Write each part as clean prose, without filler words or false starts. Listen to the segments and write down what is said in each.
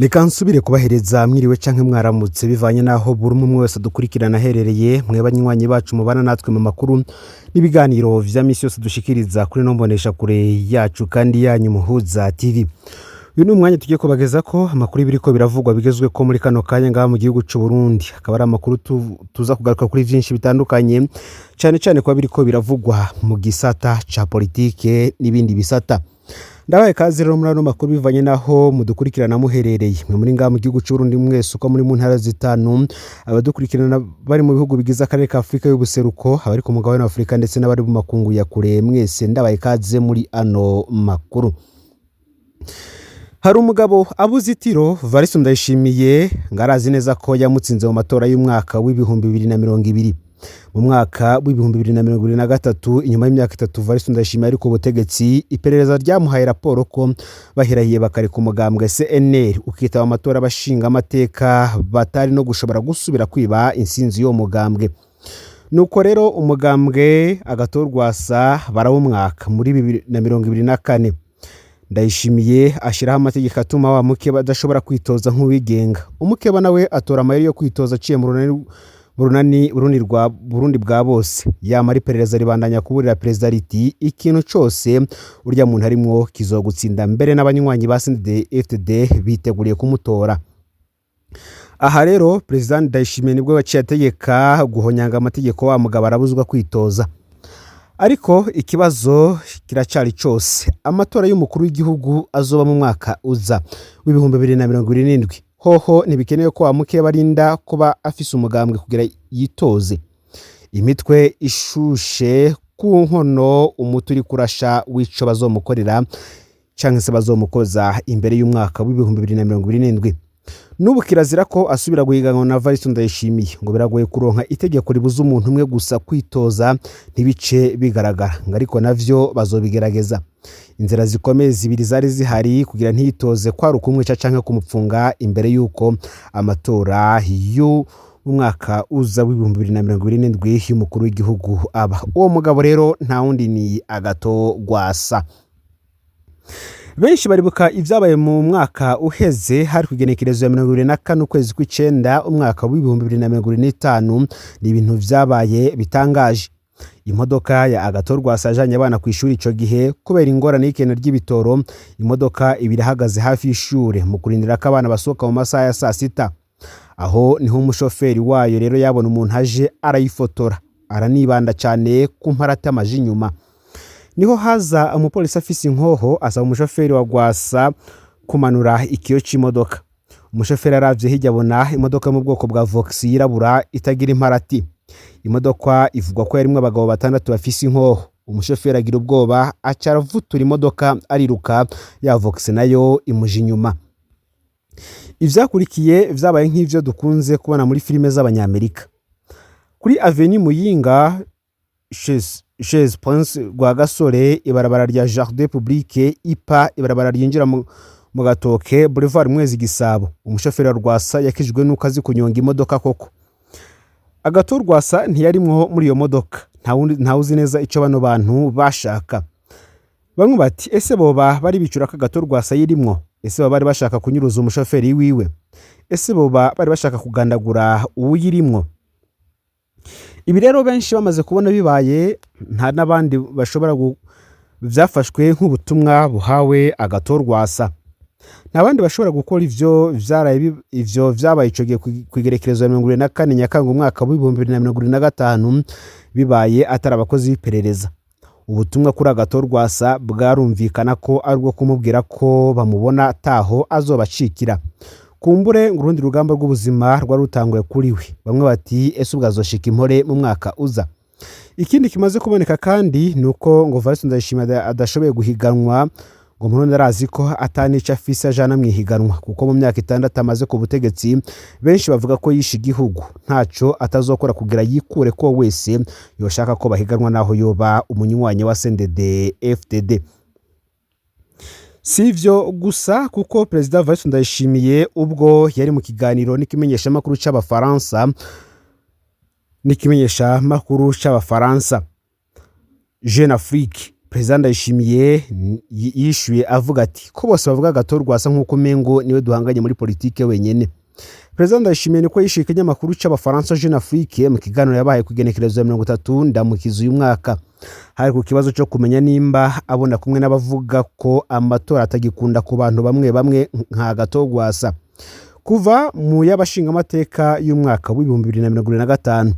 Reka nsubire kubahereza mwiriwe canke mwaramutse, bivanye n'aho buri umwe wese adukurikirana aherereye. Mwe banywanyi bacu mubana natwe mu makuru n'ibiganiro vya misi yose dushikiriza kuri no mbonesha kure yacu kandi yanyu Muhuza TV. Uyu ni umwanya tugiye kubageza ko amakuru y'ibiriko biravugwa bigezwe ko muri kano kanya ngaha mu gihugu c'u Burundi. Akaba ari amakuru tuza kugaruka kuri vyinshi bitandukanye, cane cane kuba biriko biravugwa mu gisata ca politike n'ibindi bisata. Ndabaye kazi rero muri ano makuru, bivanye naho mudukurikirana muherereye. Mwe muri ngaha mu gihugu c'u Burundi mwese uko muri mu ntara zitanu, abadukurikirana bari mu bihugu bigize akarere ka Afurika y'ubuseruko, abari ku mugabane wa Afurika ndetse n'abari mu makungu ya kure, mwese ndabaye kaze muri ano makuru. Hari umugabo abuze itiro. Varisto Ndayishimiye ngo arazi neza ko yamutsinze mu matora y'umwaka w'2020. Mu mwaka w'2023, inyuma y'imyaka 3 Varisto Ndayishimiye ari ku butegetsi, iperereza ryamuhaye raporo ko bahirahiye bakareka umugambwe CNL ukitaba amatora abashinga amateka, batari no gushobora gusubira kwiba insinzi y'uwo mugambwe. Nuko rero umugambwe Agatorwasa barawumwaka muri 2024. Ndayishimiye ashyiraho amategeko atuma wa mukeba adashobora kwitoza nk'uwigenga. Umukeba nawe atora amayeri yo kwitoza aciye mu runani Burundi rwa Burundi bwa bose. Yamara iperereza ribandanya kuburira perezida riti: "Ikintu cose urya muntu arimwo kizogutsinda." Mbere n'abanywanyi ba CNDD-FDD biteguriye kumutora. Aha rero perezida Ndayishimiye nibwo yaciye ategeka guhonyanga amategeko, wa mugabo arabuzwa kwitoza. Ariko ikibazo kiracari cose: amatora y'umukuru w'igihugu azoba mu mwaka uza w'2027 hoho ntibikenewe ko wa mukeba arinda kuba afise umugambwe kugira yitoze? Imitwe ishushe ku nkono, umuti uri kurasha w'ico bazomukorera canke se bazomukoza imbere y'umwaka w'2027. N'ubu kirazira ko asubira guhiganwa na Varisto Ndayishimiye. Ngo biragoye kuronka itegeko ribuza umuntu umwe gusa kwitoza ntibice bigaragara, ngo ariko navyo bazobigerageza. Inzira zikomeye zibiri zari zihari kugira ntiyitoze kwari ukumwica canke kumupfunga imbere y'uko amatora y'u umwaka uza w'2027 y'umukuru w'igihugu aba. Uwo mugabo rero nta wundi, ni Agato Rwasa. Benshi baribuka ibyabaye mu mwaka uheze, hari ku igenekerezo ya 24 ukwezi kw'icenda umwaka w'2025. Ni ibintu vyabaye bitangaje. Imodoka ya Agato Rwasa yajanye abana ku ishuri ico gihe, kubera ingorane y'ikena ry'ibitoro, imodoka ibiri ihagaze hafi y'ishure mu kurindira ko abana basohoka mu masaha ya saa sita. Aho niho umushoferi wayo rero yabona umuntu aje, arayifotora, aranibanda cyane ku mparati amaje inyuma. Niho haza umupolisi afise inkoho, asaba umushoferi wa Rwasa kumanura ikiyo c'imodoka. Umushoferi aravye hirya, abona imodoka yo mu bwoko bwa Vox yirabura itagira imparati. Imodoka ivugwa ko yarimwo abagabo batandatu bafise inkoho. Umushoferi agira ubwoba, aca aravutura imodoka ariruka, ya Vox nayo imuja inyuma. Ivyakurikiye vyabaye nk'ivyo dukunze kubona muri filime z'Abanyamerika. Kuri Avenue Muyinga chez Prince Rwagasore, ibarabara rya Jardin Public, ipa ibarabara ryinjira mu Gatoke, Boulevard Mwezi Gisabo, umushoferi wa Rwasa yakijwe nuko azi kunyonga imodoka koko. Agato Rwasa ntiyarimwo muri iyo modoka. Ntawuzi neza ico bano bantu bashaka. Bamwe bati: "Ese boba bari bicura ko Agato Rwasa yirimwo? Ese boba bari bashaka kunyuruza umushoferi wiwe? Ese boba bari bashaka kugandagura uwuyirimwo?" Ibi rero benshi bamaze kubona bibaye, nta n'abandi bashobora, vyafashwe nk'ubutumwa buhawe Agato Rwasa. Nta bandi bashobora gukora ivyo vyaraye ivyo vyabaye ico gihe kw'igerekerezo ya 24 Nyakanga umwaka w'2025 bibaye atari abakozi b'iperereza. Ubutumwa kuri Agato Rwasa bwarumvikana ko ari ubwo kumubwira ko bamubona ataho azobacikira. Kumbure ngo urundi rugamba rw'ubuzima rwari rutanguye kuri we. Bamwe bati: "Ese ubwo azoshika impore mu mwaka uza?" Ikindi kimaze kuboneka kandi ni uko ngo Varisto Ndayishimiye adashoboye guhiganwa. Ngo Murundi arazi ko atanica afise ajana mu ihiganwa, kuko mu myaka 6 amaze ku butegetsi benshi bavuga ko yishe igihugu. Ntaco atazokora kugira yikure ko wese yoshaka ko bahiganwa, naho yoba umunywanyi wa CNDD FDD. Si ivyo gusa, kuko perezida Varisto Ndayishimiye ubwo yari mu kiganiro n'ikimenyeshamakuru c'Abafaransa Jeune Afrique. Perezida Ndayishimiye yishuye avuga ati ko bose bavuga Agathon Rwasa nk'uko umengo niwe duhanganye muri politike wenyene. Perezida Ndayishimiye niko yishuye ikinyamakuru c'Abafaransa Jeune Afrique mu kiganiro yabaye ku igenekerezo ya 30 Ndamukiza uyu mwaka. Hari ku kibazo cyo kumenya nimba abona kumwe n'abavuga ko amatora atagikunda ku bantu bamwe bamwe nka Agathon Rwasa. Kuva mu y'abashingamateka y'umwaka w'2025,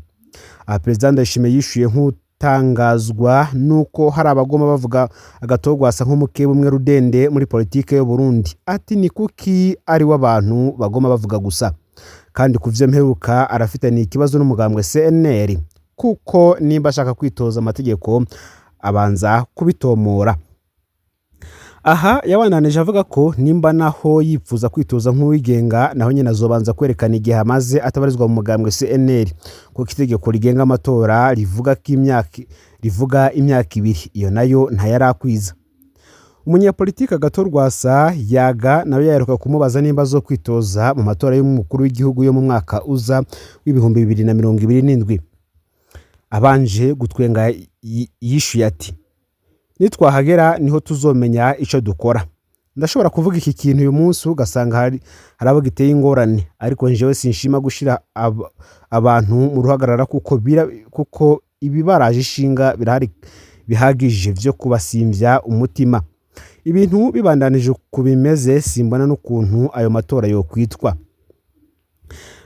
aha Perezida Ndayishimiye yishuye nk'utangazwa nuko hari abagoma bavuga Agathon Rwasa nk'umukeba umwe rudende muri politike y'u Burundi. Ati ni kuki ari we abantu bagoma bavuga gusa, kandi ku vyo mperuka arafitaniye ikibazo n'umugambwe CNL, kuko nimba ashaka kwitoza amategeko abanza kubitomora. Aha yabandanije avuga ko nimba naho yipfuza kwitoza nk'uwigenga, naho nyine azobanza kwerekana igihe amaze atabarizwa mu mugambwe CNL, kuko itegeko rigenga amatora rivuga ko imyaka rivuga imyaka 2, iyo nayo ntayarakwiza. Umunyapolitiki Agathon Rwasa yaga nawe yaheruka kumubaza nimba zo kwitoza mu matora y'umukuru w'igihugu yo mu mwaka uza w'2027. Abanje gutwenga yishuye ati nitwahagera niho tuzomenya ico dukora. Ndashobora kuvuga iki kintu uyu munsi ugasanga hari abo giteye ingorane, ariko njewe sinshima gushira abantu mu ruhagarara kuko ibibaraje ishinga birahari bihagije vyo kubasimvya umutima. Ibintu bibandanije uko bimeze simbona n'ukuntu ayo matora yokwitwa.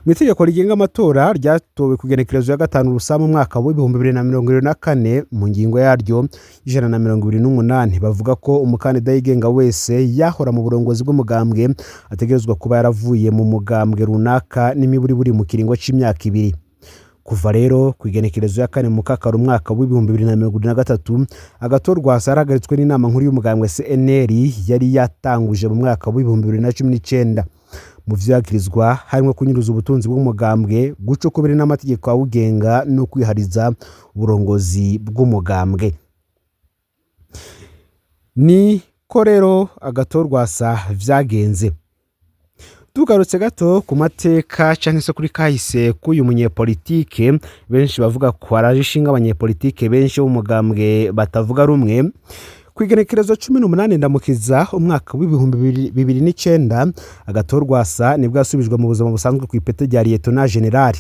Mu itegeko rigenga amatora ryatowe ku igenekerezo ya 5 Rusama umwaka w'2024, mu ngingo yaryo 128 bavuga ko umukandida yigenga wese yahora mu burongozi bw'umugambwe ategerezwa kuba yaravuye mu mugambwe runaka n'imiburiburi mu kiringo c'imyaka 2. Kuva rero ku igenekerezo ya 4 Mukakaro umwaka w'2023, Agathon Rwasa yarahagaritswe n'inama nkuru y'umugambwe CNL yari yatanguje mu mwaka w'2019. Mu vyagirizwa harimwo kunyuruza ubutunzi bw'umugambwe, guca ukubiri n'amategeko awugenga no kwihariza uburongozi bw'umugambwe. Ni ko rero Agathon Rwasa vyagenze. Tugarutse gato ku mateka canke se kuri kahise k'uyu munyepolitike benshi bavuga ko araje ishinga abanyepolitike benshi b'umugambwe batavuga rumwe. Ku igenekerezo 18 Ndamukiza umwaka w'2009, Agathon Rwasa nibwo yasubijwe mu buzima busanzwe ku ipete rya Lieutenant General.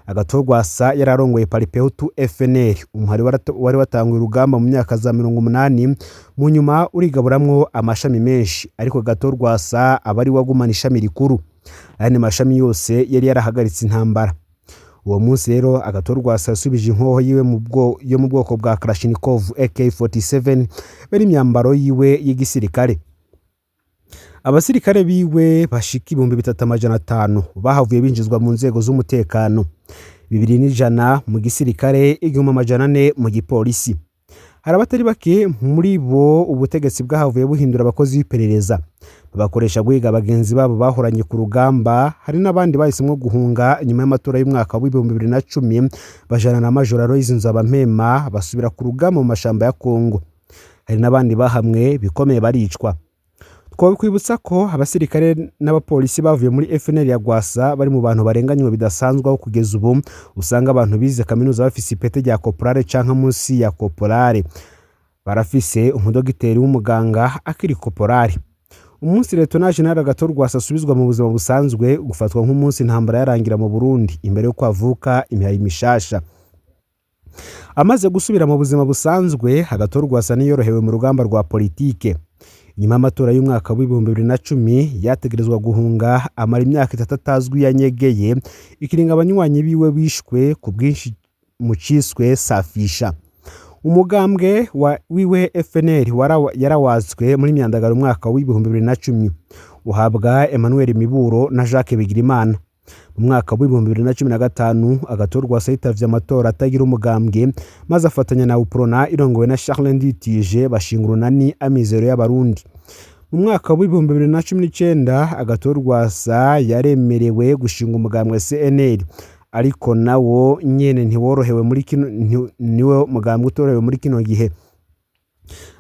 Agathon Rwasa yari arongoye Palipehutu FNL, umuhari wari watanguye urugamba mu myaka za 80, mu nyuma urigaburamwo amashami menshi, ariko Agathon Rwasa aba ari wagumana ishami rikuru, ayandi mashami yose yari yarahagaritse intambara. Uwo munsi rero Agathon Rwasa yasubije inkoho yiwe yo mu bwoko bwa Kalashnikov AK-47 be n'imyambaro yiwe y'igisirikare. Abasirikare biwe bashika 3500 bahavuye binjizwa mu nzego z'umutekano, 1,100 mu gisirikare, 1400 mu gipolisi. Hari abatari bake muri bo ubutegetsi bwahavuye buhindura abakozi b'iperereza, babakoresha guhiga bagenzi babo bahoranye ku rugamba. Hari n'abandi bahisemwo guhunga nyuma y'amatora y'umwaka w'2010, bajana na Major Aloys Nzabampema basubira ku rugamba mu mashamba ya Kongo. Hari n'abandi bahamwe bikomeye baricwa. Twakwibutsa ko abasirikare n'abapolisi bavuye muri FNL ya Rwasa bari mu bantu barenganywe bidasanzwe, aho kugeza ubu usanga abantu bize kaminuza bafise ipete rya koporale canke munsi ya koporale, barafise umudogiteri w'umuganga akiri koporale. Umunsi Lieutenant General Agathon Rwasa asubizwa mu buzima busanzwe gufatwa nk'umunsi intambara yarangira mu Burundi imbere y'uko havuka imihayi mishasha. Amaze gusubira mu buzima busanzwe, Agathon Rwasa ntiyorohewe mu rugamba rwa politike. Nyuma y'amatora y'umwaka w'2010 yategerezwa guhunga, amara imyaka 3 atazwi yanyegeye, ikiringa abanywanyi biwe bishwe ku bwinshi mu ciswe safisha. Umugambwe wiwe FNL yarawazwe muri Myandagaro umwaka w'2010, uhabwa Emmanuel Miburo na Jacques Bigirimana. Mu mwaka w'2015 Agathon Rwasa yitavye amatora atagira umugambwe, maze afatanya na Uprona irongowe na Charles Nditije bashinga urunani Amizero y'Abarundi. Mu mwaka w'2019 Agathon Rwasa yaremerewe gushinga umugambwe CNL, ariko nawo nyene ntiworohewe muri kino, niwe mugambwe utorohewe muri kino gihe.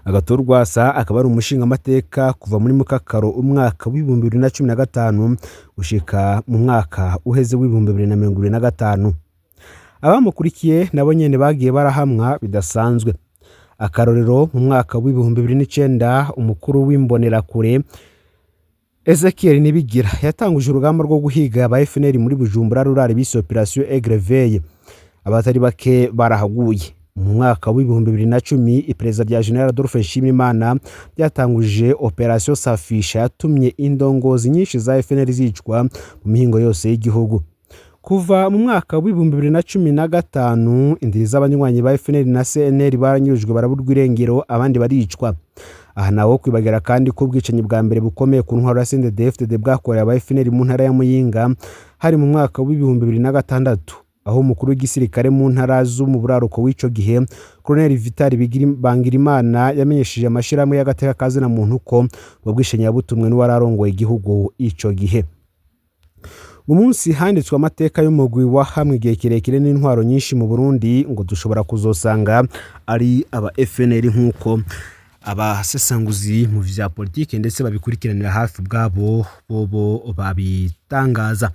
Agathon Rwasa akaba ari umushingamateka kuva muri Mukakaro umwaka w'2015 gushika mu mwaka uheze w'2025. Abamukurikiye nabo nyene bagiye barahamwa bidasanzwe. Akarorero, mu mwaka w'2009 umukuru w'imbonerakure Ezekiel Nibigira yatanguje urugamba rwo guhiga aba FNL muri Bujumbura rurari bise Operation Aigle Veille, abatari bake barahaguye. Mu mwaka w'2010 iperereza rya General Adolphe Nshimirimana ryatanguje Operation Safisha yatumye indongozi nyinshi za FNL zicwa mu mihingo yose y'igihugu. Kuva mu mwaka w'2015 indiri z'abanywanyi ba FNL na CNL baranyurujwe, baraburwa irengero, abandi baricwa. Aha nawo kwibagira kandi ko ubwicanyi bwa mbere bukomeye ku ntwaro ya CNDD-FDD bwakorewe aba FNL mu ntara ya Muyinga hari mu mwaka w'2006, aho umukuru w'igisirikare mu ntara zo mu buraruko w'ico gihe, Colonel Vital Bangirimana, yamenyesheje amashirahamwe y'agateka kazina muntu ko ubwo bwicanyi yabutumwe n'uwararongoye igihugu ico gihe. Umunsi handitswe amateka y'umugwi wa hamwe igihe kirekire n'intwaro nyinshi mu Burundi, ngo dushobora kuzosanga ari aba FNL, nk'uko abasesanguzi mu vya politike ndetse babikurikiranira hafi ubwabo bobo babitangaza.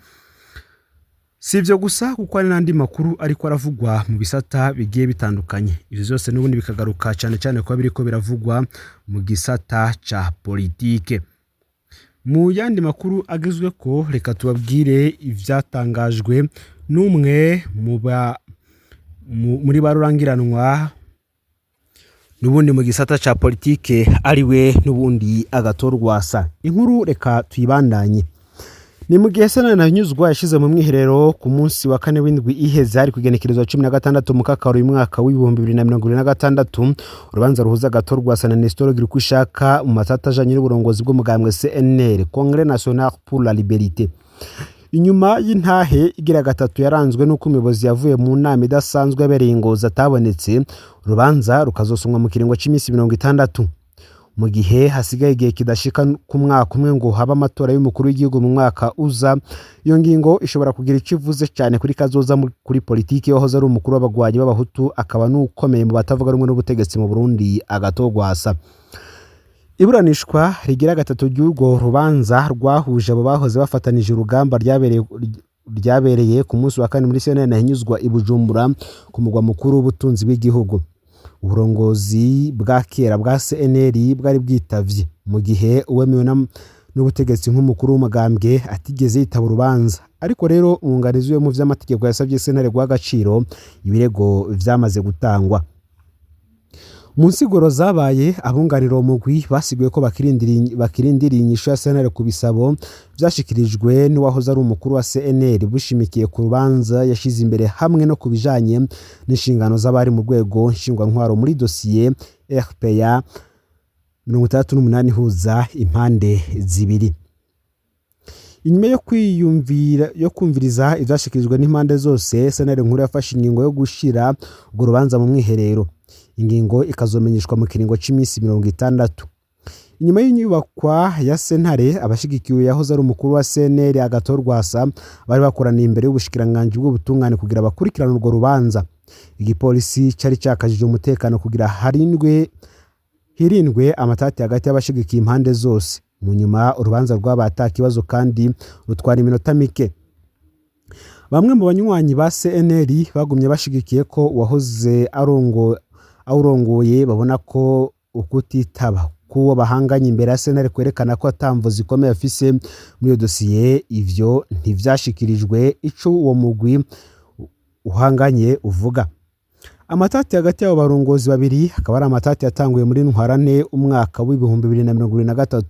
Si ibyo gusa, kuko hari n'andi makuru ariko aravugwa mu bisata bigiye bitandukanye. Ivyo vyose n'ubundi bikagaruka cyane cyane kuba biriko biravugwa mu gisata ca politike. Mu yandi makuru agezwe ko, reka tubabwire ivyatangajwe n'umwe muri ba rurangiranwa n'ubundi mu gisata ca politike, ariwe n'ubundi Agathon Rwasa. Inkuru reka tuyibandanye. Ni mu gihe sena Ntahinyuzwa yashize mu mwiherero ku munsi wa kane w'indwi iheze, hari kugenekerezwa 16 Mukakaro uyu mwaka w'2026, urubanza ruhuza Agathon Rwasa na Nestor Girukishaka mu matata ajanye n'uburongozi bw'umugambwe CNL, Congrès National pour la Liberté. Inyuma y'intahe igira gatatu yaranzwe n'uko umuyobozi yavuye mu nama idasanzwe yabereye Ingozi atabonetse, urubanza rukazosomwa mu kiringo cy'iminsi 60, mu gihe hasigaye igihe kidashika ku mwaka umwe ngo habe amatora y'umukuru w'igihugu mu mwaka uza. Iyo ngingo ishobora kugira icyo ivuze cyane kuri kazoza kuri politiki wahoze ari umukuru w'abagwanyi b'abahutu, akaba n'ukomeye mu batavuga rumwe n'ubutegetsi mu Burundi, Agathon Rwasa. Iburanishwa rigira gatatu ry'urwo rubanza rwahuje abo bahoze bafatanije urugamba ryabereye ku munsi wa kane muri sentare Ntahinyuzwa i Bujumbura, ku mugwa mukuru w'ubutunzi bw'igihugu. Uburongozi bwa kera bwa CNL bwari bwitavye, mu gihe uwemewe n'ubutegetsi nk'umukuru w'umugambwe atigeze yitaba urubanza. Ariko rero umwunganizi we mu vy'amategeko yasabye sentare guha agaciro ibirego vyamaze gutangwa. Mu nsiguro zabaye, abunganira uwo mugwi basiguye ko bakirindiriye inyishu ya sentare ku bisabo vyashikirijwe n'uwahoze ari umukuru wa CNL, bushimikiye ku rubanza yashize imbere hamwe no ku bijanye n'inshingano z'abari mu rwego nshingwantwaro muri dosiye RPA 68 ihuza impande zibiri. Inyuma yo kwiyumvira yo kumviriza ivyashikirijwe n'impande zose, sentare nkuru yafashe ingingo yo gushira urwo rubanza mu mwiherero, ingingo ikazomenyeshwa mu kiringo c'iminsi 60. Inyuma y'inyubakwa ya sentare, abashigikiwe yahoze ari umukuru wa CNL Agathon Rwasa bari bakoraniye imbere y'ubushikiranganji bw'ubutungane kugira bakurikirane urwo rubanza. Igipolisi cari cakajije umutekano kugira hirindwe amatati hagati y'abashigikiye impande zose. Mu nyuma urubanza rwabaye ata kibazo kandi rutwara iminota mike. Bamwe mu banywanyi ba CNL bagumye bashigikiye ko uwahoze awurongoye babona ko ukutitaba k'uwo bahanganye imbere ya sentare kwerekana ko atamvo zikomeye afise muri iyo dosiye. Ivyo ntivyashikirijwe ico uwo mugwi uhanganye uvuga. Amatati hagati y'abo barongozi babiri akaba ari amatati yatanguye muri Ntwarante umwaka w'2023,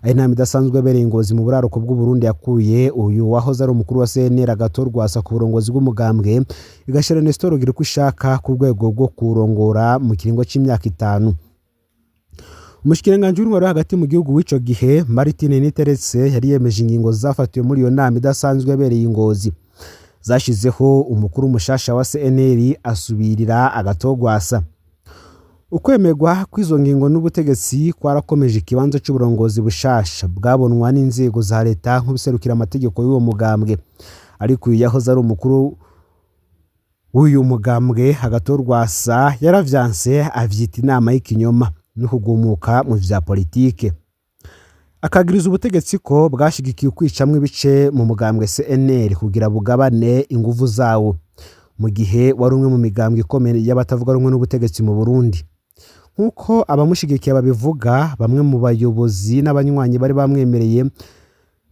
aho inama idasanzwe yabereye Ingozi mu buraruko bw'Uburundi yakuye uyu wahoze ari umukuru wa CNL Agathon Rwasa ku burongozi bw'umugambwe, igashira Nestor Girukishaka ku rwego rwo kurongora mu kiringo c'imyaka 5. Umushikiranganji w'intwaro hagati mu gihugu w'ico gihe, Martin Niteretse, yari yemeje ingingo zafatiwe muri iyo nama idasanzwe yabereye Ingozi zashizeho umukuru mushasha wa CNL asubirira Agathon Rwasa. Ukwemerwa kw'izo ngingo n'ubutegetsi kwarakomeje ikibanza c'uburongozi bushasha bwabonwa n'inzego za leta nk'ubuserukira amategeko y'uwo mugambwe. Ariko uyu yahoze ari umukuru w'uyu mugambwe Agathon Rwasa yaravyanse, avyita inama y'ikinyoma no kugumuka mu vya politike, akagiriza ubutegetsi ko bwashigikiye ukwicamwo ibice mu mugambwe CNL kugira bugabane inguvu zawo, mu gihe wari umwe mu migambwe ikomeye y'abatavuga rumwe n'ubutegetsi mu Burundi. Nk'uko abamushigikiye babivuga, bamwe mu bayobozi n'abanywanyi bari bamwemereye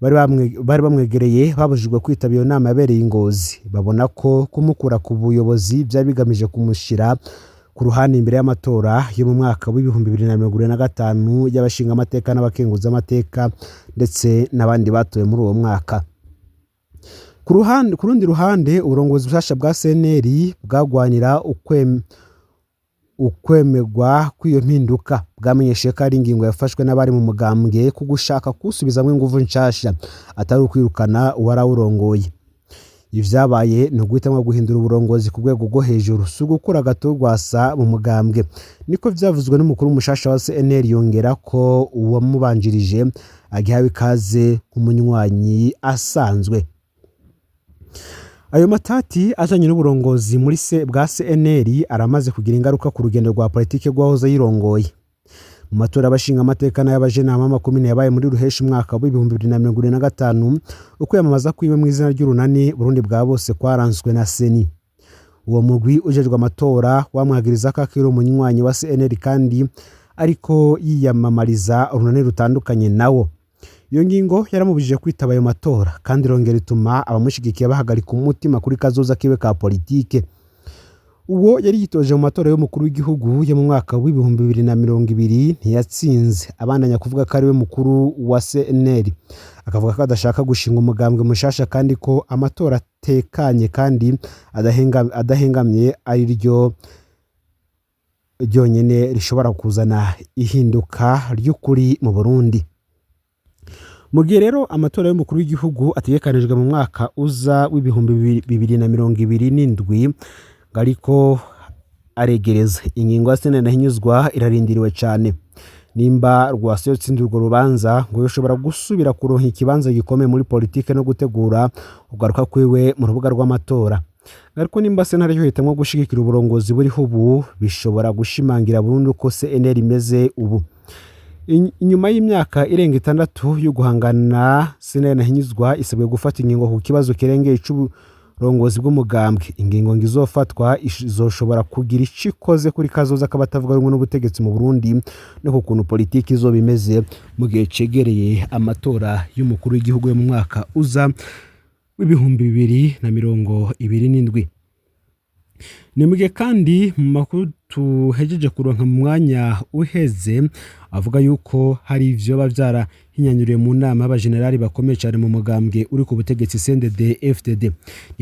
bari bamwegereye babujijwe kwitaba iyo nama yabereye i Ngozi. Babona ko kumukura ku buyobozi byari bigamije kumushyira ku ruhande imbere y'amatora yo mu mwaka w'2025 y'abashingamateka n'abakenguzamateka ndetse n'abandi batowe muri uwo mwaka. Ku rundi ruhande, uburongozi bushasha bwa CNL bwagwanira ukwemegwa kw'iyo mpinduka, bwamenyesheje ko ari ingingo yafashwe n'abari mu mugambwe ku gushaka kuwusubizamwo inguvu nshasha, atari ukwirukana uwarawurongoye. Ivyabaye ni uguhitamwo guhindura uburongozi ku rwego rwo hejuru, si ugukura Agathon Rwasa mu mugambwe, niko vyavuzwe n'umukuru mushasha wa CNL. Yongera ko uwamubanjirije agihawe ikaze nk'umunywanyi asanzwe. Ayo matati ajanye n'uburongozi muri se bwa CNL aramaze kugira ingaruka ku rugendo rwa politike rw'uwahoze ayirongoye. Mu matora y'abashingamateka n'ay'abajenama b'amakomine yabaye muri Ruheshi umwaka w'2025, ukwiyamamaza kwiwe mu izina ry'urunani Burundi bwa bose kwaranzwe na CENI. Uwo mugwi ujejwe amatora wamwagiriza ko akiri umunywanyi wa CNL kandi ariko yiyamamariza urunani rutandukanye nawo. Iyo ngingo yaramubujije kwitaba ayo matora kandi irongera ituma abamushigikiye bahagarika umutima kuri kazoza kiwe ka politike. Uwo yari yitoje mu matora y'umukuru w'igihugu yo mu mwaka w'2020 ntiyatsinze, abandanya kuvuga ko ariwe mukuru wa CNL, akavuga ko adashaka gushinga umugambwe mushasha kandi ko amatora atekanye kandi adahengamye ari ryo ryonyene rishobora kuzana ihinduka ry'ukuri mu Burundi. Mu gihe rero amatora y'umukuru w'igihugu ategekanijwe mu mwaka uza w'2027 ariko aregereza, ingingo ya sentare ntahinyuzwa irarindiriwe cane. Nimba Rwasa yotsinda urwo rubanza, ngo yoshobora gusubira kuronka ikibanza gikomeye muri politike no gutegura ugaruka kwiwe mu rubuga rw'amatora. Ariko nimba sentare yohitamwo gushigikira uburongozi buriho ubu, bishobora gushimangira burundu ko CNL imeze ubu. Inyuma y'imyaka irenga 6 yo guhangana, sentare ntahinyuzwa isabwe gufata ingingo ku kibazo kirengeye ic'uburongozi bw'umugambwe. Ingingo ngo izofatwa izoshobora kugira ico ikoze kuri kazoza k'abatavuga rumwe n'ubutegetsi mu Burundi no ku kuntu politiki izoba imeze mu gihe cegereye amatora y'umukuru w'igihugu yo mu mwaka uza w'2027. Ni mu gihe kandi mu makuru tuhejeje kuronka mu mwanya uheze avuga yuko hari ivyoba vyarahinyanyuriwe mu nama y'abajenerali bakomeye cyane mu mugambwe uri ku butegetsi CNDD FDD. Ni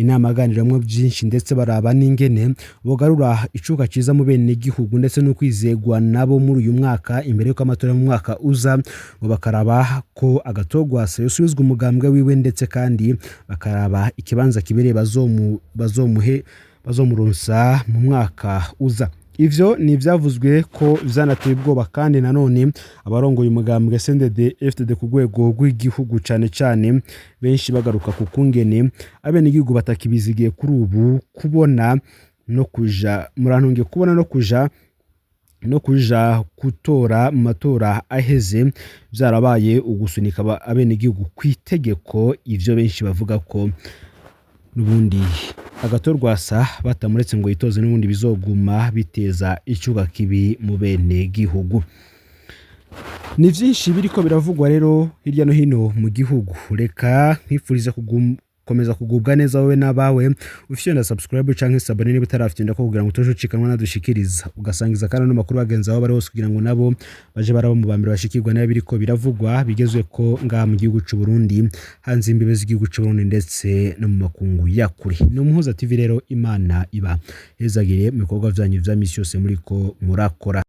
inama yaganiramwo byinshi ndetse baraba n'ingene bogarura icuka ciza mu bene gihugu ndetse no kwizegwa nabo muri uyu mwaka imbere y'uko amatora mu mwaka uza, ngo bakaraba ko Agathon Rwasa yosubizwa umugambwe wiwe, ndetse kandi bakaraba ikibanza kibereye bazomuhe bazomuronsa mu mwaka uza. Ivyo ni ivyavuzwe ko vyanateye ubwoba kandi nanone abarongoye umugambwe CNDD FDD ku rwego rw'igihugu, cane cane benshi bagaruka ku kungene abenegihugu batakibizigiye kuri ubu kubona no kuja murantunge kubona no kuja gutora mu matora aheze vyarabaye ugusunika abenegihugu kw'itegeko. Ivyo benshi bavuga ko n'ubundi Agathon Rwasa batamuretse ngo yitoze, n'ubundi bizoguma biteza icyuka kibi mu bene gihugu. Ni vyinshi biriko biravugwa rero hirya no hino mu gihugu. Reka nkwifuriza gukomeza kugubwa neza wowe n'abawe. Ufite subscribe canke s'abonner niba utarafite ko kugira ngo utuje ucikanwa nadushikiriza, ugasangiza kandi n'amakuru bagenzi aho bari hose kugira ngo nabo baje baraba mu bambere bashikirwa nayo biriko biravugwa bigezwe ko ngaha mu gihugu c'u Burundi, hanze imbibe z'igihugu c'u Burundi ndetse no mu makungu ya kure. Ni Umuhuza TV rero, Imana iba hezagire mu bikorwa vyanyu vya misi yose muriko murakora.